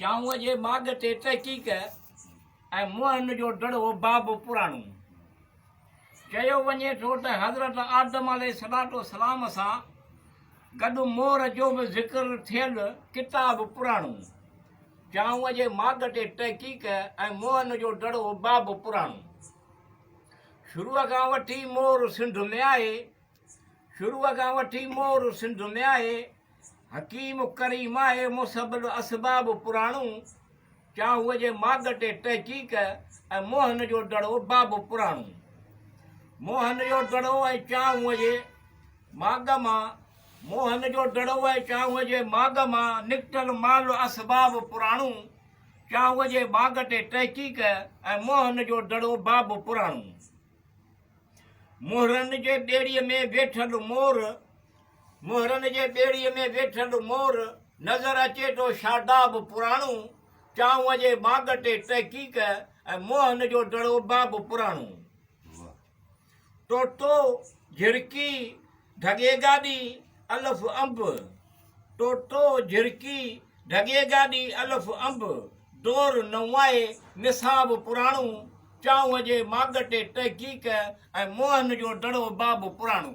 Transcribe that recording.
چانهه جي ماڳ تي تحقيق ۽ موهن جو دڙو باب پراڻو. چيو وڃي ٿو ته حضرت آدم عليه الصلوة والسلام سان گڏ مور جو به ذڪر ٿيل ڪتاب پراڻو. چانهه جي ماڳ تي تحقيق ۽ موهن جو دڙو باب پراڻو. شروع کان وٺي مور سنڌ ۾ آهي. شروع کان وٺي مور سنڌ ۾ آهي، حڪيم ڪريم آهي مسبب الاسباب پراڻو، چانهوء جي ماڳ تي تحقيق ۽ موهن جو دڙو باب پراڻو. موهن جو دڙو ۽ چانهوء جي ماڳ مان موهن جو دڙو ۽ چانهوء جي ماڳ مان نڪتل مال اسباب پراڻو، چانهوء جي ماڳ تي تحقيق ۽ موهن جو دڙو باب پراڻو. مهرن جي ٻيڙيء ۾ ويٺل مور، مهرن جي ٻيڙيء ۾ ويٺل مور، نظر اچي ٿو شاداب پراڻو، چانهوء جي ماڳ تي تحقيق ۽ موهن جو دڙو باب پراڻو. طوطو، جهرڪي، ڍڳي گاڏي، الف انب، طوطو، جهرڪي، ڍڳي گاڏي، الف انب، دور نئون آهي، نصاب پراڻو، چانهوء جي ماڳ تي تحقيق ۽ موهن جو دڙو باب پراڻو.